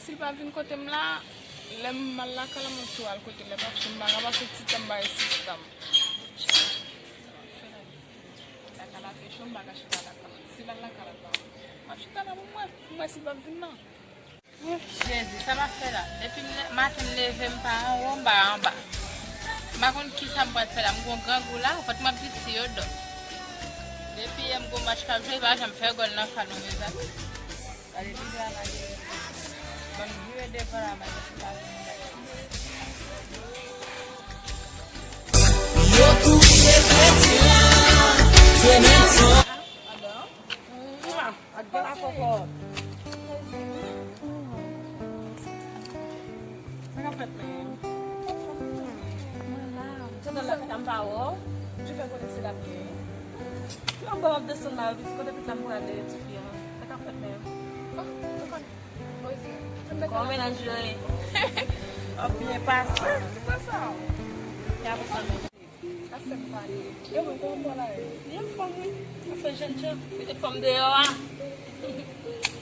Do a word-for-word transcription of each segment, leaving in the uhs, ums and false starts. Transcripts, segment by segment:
Si l pa vin kote m la, lè m al lakay la, mwen tou al kote l. Lè m ap fè m pa ka pase ti tan m bay sistan m. Lakay la fè cho, m pa ka chita lakay la. Si l al lakay la, m pa, m ap chita la pou mwen, pou mwen si l p ap vin nan. Jezi, sa m ap fè la? Depi m le-, maten m leve, m pa anwo, m pa anba. M pa konn kisa m pral fè la. M gon grangou la, fòk m ap di si yo dòmi. Depi yè m gon match k ap jwe, pa janm fè gòl nan fal non, mezanmi. Gade, li travay. Ban m vire devan la, mwen, mwen pa vin. Yo tou se peti la, se menm son. Mwa! Ak de la kòkòt. Sa k ap fèt menm? Mwen la. Ou te nan lakay la, m pa wè w. Ou te fè kote se la m ye. Anba w ap desann la, pitit, kote pitit la m prale, tifi an? Sa k ap fèt menm? Kòman mennaj yo ye? W ap byen pase. Ki sa sa? E apre sa menm? Afè m pale. E mwen, kòman w la ye? Li anfòm, wi. Afè jènjan. Mete fanm deyò a.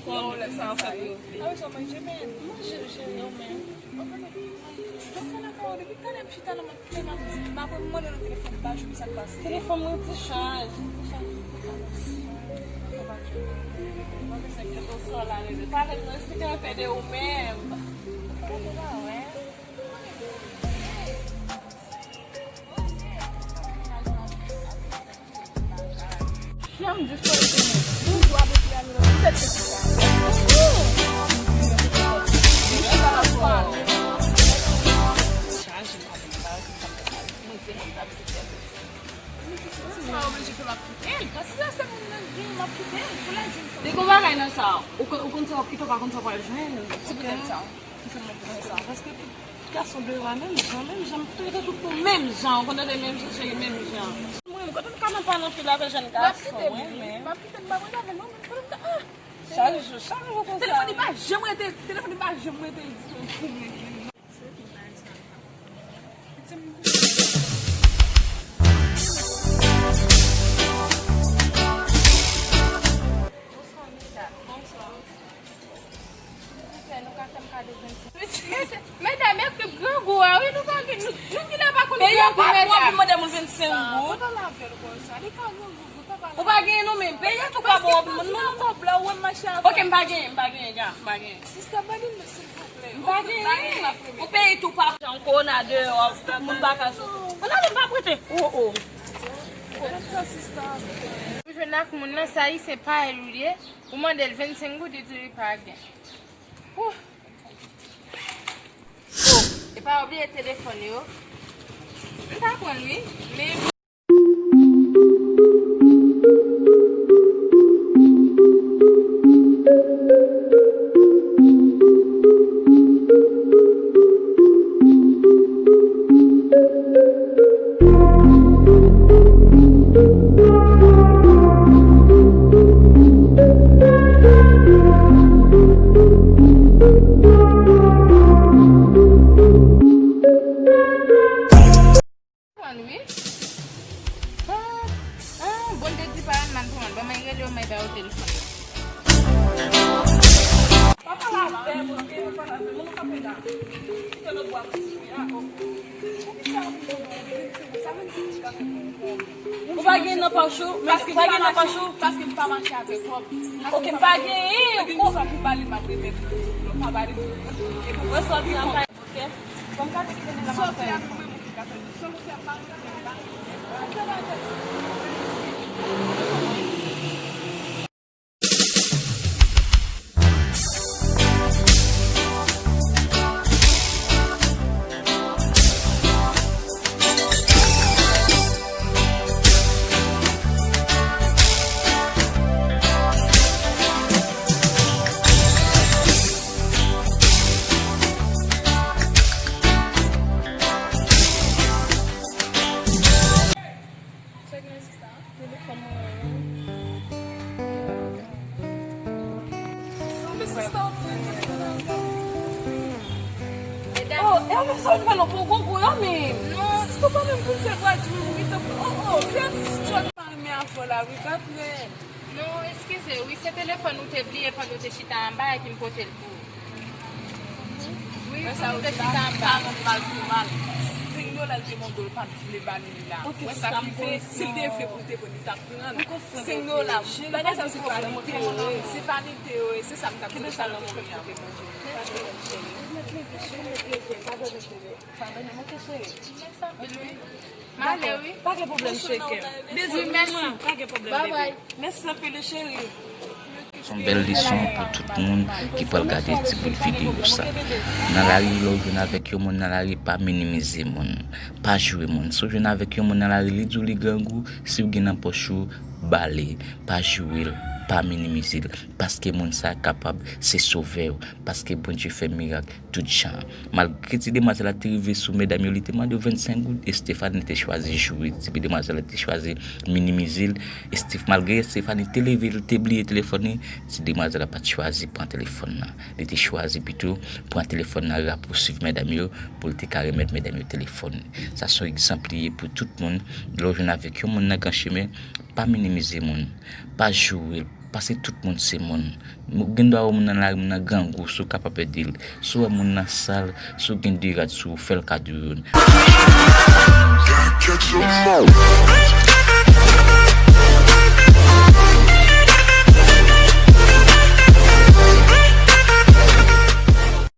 Kòman lè sa w fè pou yo fè? A wi, sa w manje, men. Manje, cheri, yo, men. Yo fè lakay ou depi talè m chita la, m ap plede m ap di, m ap mande nan telefòn, m pa jwenn sa k pase. Telefòn mwen ti chaj. Ti chaj, ti chaj. Mwen pa jwenn. Mwen bezwen kite w sò la, rele. Pale m, eksplike m anpè de ou menm. Ou pa wè? Janm disponible. Toujou ap ekri a nimewo m pèt se sa. Li gon bagay nan sa. Ou konn, ou konn sa w ap kite, ou pa konn sa w pral jwenn. Se poutèt sa. Paske tout gason deyò a menm jan, menm jan, m tou te twouve tou menm jan, ou konn tande menm jan, cheri, menm jan. Mwen, kote m ka nan pale anpil avè jèn gason, mwen, men. M ap kite m pa konn avè non, men kote m ka, ah! Chak jou, chak jou konsa. Telefòn li pa janm rete, telefòn li pa janm rete disponib pou mwen. Bonswa, medam. Bonswa. Silvouplè, nou ka fè m kado vennsenk goud? Medam, e klip grangou a, wi, nou pa gen, nou, nou genlè pa konn grangou, medam. Peyi a pa bon pou mande moun vennsenk goud. Ou pa gen nou menm. Peyi a tou pa bon pou moun, nou kòb la, ou wè m mache avè. Ok, m pa gen, m pa gen, ja, m pa gen. Sista, ban li non, silvouplè. M pa gen. Ou peyi tou pa jan kowona deyò, tout moun pa ka soti. Ou la, m pa prete. Oh, oh. Ou jwenn ak moun nan, se ayisyen parèy ou li ye. Ou mande l vennsenk goud, li di li pa gen. Ouh. Oh, e pa bliye telefòn yo. M ta pran l, wi, men Pran wi. Ah, ah, bon, te di pa nan pran. Ban mwen rele yo, mwen ba yo telefòn yo. Pa pale avè moun, ok? Pa pale avè moun, kanpe la. Kite lòt bwa pou ti fi a, ok? Poukisa ou vin pou vin, se sa menm si ou ka fè pou ou. Ou pa gen nan pòch ou, men ou pa gen nan pòch ou. Paske m pa mache avè kòb. Ok, m pa gen. Ou gen sa pou bali, m ap remèt ou. Pa bali. Wè sòti an pa. Ok. Bon, gade ki tande la. Sòti avèk mwen, mwen ki ka fè. Sòti avèk mwen, mwen ki ka fè. Sa gen sista? Telefòn mwen. Sanble sista w pran telefòn nan. Oh, e w menm sa w fè non pou gongon yo menm. Non, sista w pa menm pou fè gwa di w wi, tanpri. Oh, oh, se yon ti sitiyasyon m pa renmen avè w la wi, pa prè. Non, eskize wi, se telefòn ou te bliye pandan w te chita anba epi m pote l pou ou. Wi, sa yo di la, pa nòmal pou mal. Senk dola l te mande w, l pa t vle ba li la. Wè sa ki fè, si l te vle pou l te pran, li t ap pran. Senk dola, bagay sa se vanite yo ye, se vanite yo ye, se sa m t ap di, se sa l te fè. M ale wi. Pa gen pwoblèm, cheri. Bizou, mèsi. Pa gen pwoblèm, bebe. Mèsi anpil, cheri. Se yon bèl leson pou tout moun ki pral gade ti bout videyo sa. Nan lari, lè w jwenn avèk yon moun nan lari, pa minimize moun. Pa joure moun. Si w jwenn avèk yon moun nan lari, li di w li grangou, si w gen nan pòch ou, ba li. Pa joure l, pa minimize l. Paske moun sa kapab se sovè w. Paske Bondye fè mirak tout jan. Malgre ti demwazèl la te rive sou medam yo, li te mande yo vennsenk goud, e Stéphanie te chwazi joure. Ti demwazèl la te chwazi minimize l. E Steph-, malgre Stéphanie te leve, li te bliye telefòn li, ti demwazèl la pa t chwazi pran telefòn nan. Li te chwazi pito pran telefòn nan, rapousuiv medam yo, pou l te ka remèt medam yo telefòn. Sa se yon egzanp li ye pou tout moun. Lè w jwenn avèk yon moun nan gran chemen, pa minimize moun, pa joure l, paske tout moun se moun. Ou gen dwa wè moun nan lari, moun nan grangou, si w kapab ede l. Si w wè moun nan sal, si w gen de rad sou ou, fè l kado youn.